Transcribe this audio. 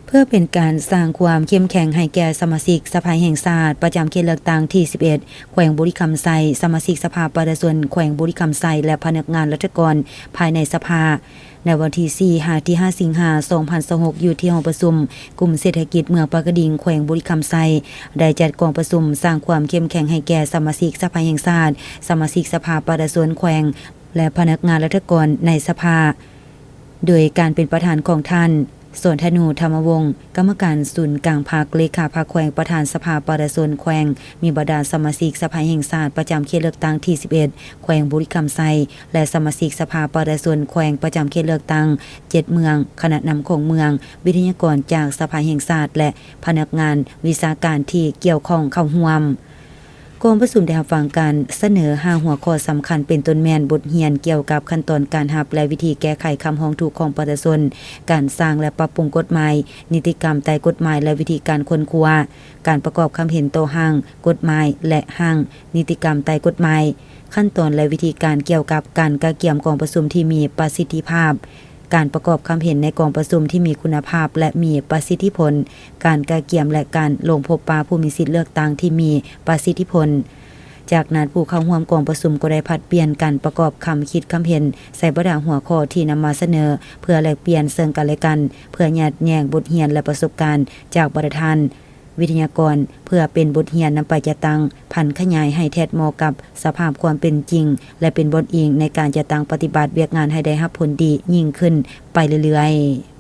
ເພື່ອເປັນການສ້າງຄວາມເຂັ້ມແຂງໃຫ້ແກ່ສະມາຊິກສະພາແຫ່ງຊາດປະຈຳເຂດເລືອກຕັ້ງທີສິບເອັດ ແຂວງບໍລິຄຳໄຊ, ສະມາຊິກສະພາປະຊາຊົນແຂວງບໍລິຄຳໄຊ ແລະ ພະນັກງານລັດຖະກອນພາຍໃນສະພາ, ໃນວັນທີສີ່ຫາທີຫ້າສິງຫາ ສອງພັນຊາວຫົກ ຢູ່ທີ່ຫ້ອງປະຊຸມກຸ່ມເສດຖະກິດເມືອງປາກກະດິງ ແຂວງບໍລິຄຳໄຊ ໄດ້ຈັດກອງປະຊຸມສ້າງຄວາມເຂັ້ມແຂງໃຫ້ແກ່ສະມາຊິກສະພາແຫ່ງຊາດ, ສະມາຊິກສະພາປະຊາຊົນແຂວງ ແລະ ພະນັກງານລັດຖະກອນໃນສະພາ ໂດຍການເປັນປະທານຂອງທ່ານ ສອນທະນູ ທຳມະວົງ ກຳມະການສູນກາງພັກ, ເລຂາພັກແຂວງ, ປະທານສະພາປະຊາຊົນແຂວງ, ມີບັນດາສະມາຊິກສະພາແຫ່ງຊາດປະຈຳເຂດເລືອກຕັ້ງທີສິບເອັດ ແຂວງບໍລິຄຳໄຊ ແລະ ສະມາຊິກສະພາປະຊາຊົນແຂວງປະຈຳເຂດເລືອກຕັ້ງເຈັດເມືອງ, ຄະນະນຳຂອງເມືອງ, ວິທະຍາກອນຈາກສະພາແຫ່ງຊາດ ແລະ ພະນັກງານວິຊາການທີ່ກ່ຽວຂ້ອງເຂົ້າຮ່ວມ. ກອງປະຊຸມໄດ້ຮັບຟັງການສະເໜີຫ້າຫົວຂໍ້ສຳຄັນ ເປັນຕົ້ນແມ່ນບົດຮຽນກ່ຽວກັບຂັ້ນຕອນການຮັບ ແລະ ວິທີແກ້ໄຂຄຳຮ້ອງທຸກຂອງປະຊາຊົນ, ການສ້າງ ແລະ ປັບປຸງກົດໝາຍ, ນິຕິກຳໃຕ້ກົດໝາຍ ແລະ ວິທີການຄົ້ນຄວ້າ, ການປະກອບຄຳເຫັນຕໍ່ຮ່າງກົດໝາຍ ແລະ ຮ່າງນິຕິກຳໃຕ້ກົດໝາຍ, ຂັ້ນຕອນ ແລະ ວິທີການກ່ຽວກັບການກະກຽມກອງປະຊຸມທີ່ມີປະສິດທິພາບ, ການປະກອບຄຳເຫັນໃນກອງປະຊຸມທີ່ມີຄຸນນະພາບ ແລະ ມີປະສິດທິຜົນ, ການກະກຽມ ແລະ ການລົງພົບປະຜູ້ມີສິດເລືອກຕັ້ງທີ່ມີປະສິດທິຜົນ. ຈາກນັ້ນ, ຜູ້ເຂົ້າຮ່ວມກອງປະຊຸມກໍໄດ້ຜັດປ່ຽນກັນປະກອບຄຳຄິດຄຳເຫັນໃສ່ບັນດາຫົວຂໍ້ທີ່ນຳມາສະເໜີ ເພື່ອແລກປ່ຽນເຊິ່ງກັນແລະກັນ, ເພື່ອຍາດແຍງບົດຮຽນ ແລະ ປະສົບການຈາກບັນດາທ່ານ ວິທະຍາກອນ ເພື່ອເປັນບົດຮຽນນຳໄປຈັດຕັ້ງຜັນຂະຫຍາຍໃຫ້ແທດເໝາະກັບສະພາບຄວາມເປັນຈິງ ແລະ ເປັນບ່ອນອີງໃນການຈັດຕັ້ງປະຕິບັດວຽກງານໃຫ້ໄດ້ຮັບຜົນດີຍິ່ງຂຶ້ນໄປເລື້ອຍໆ.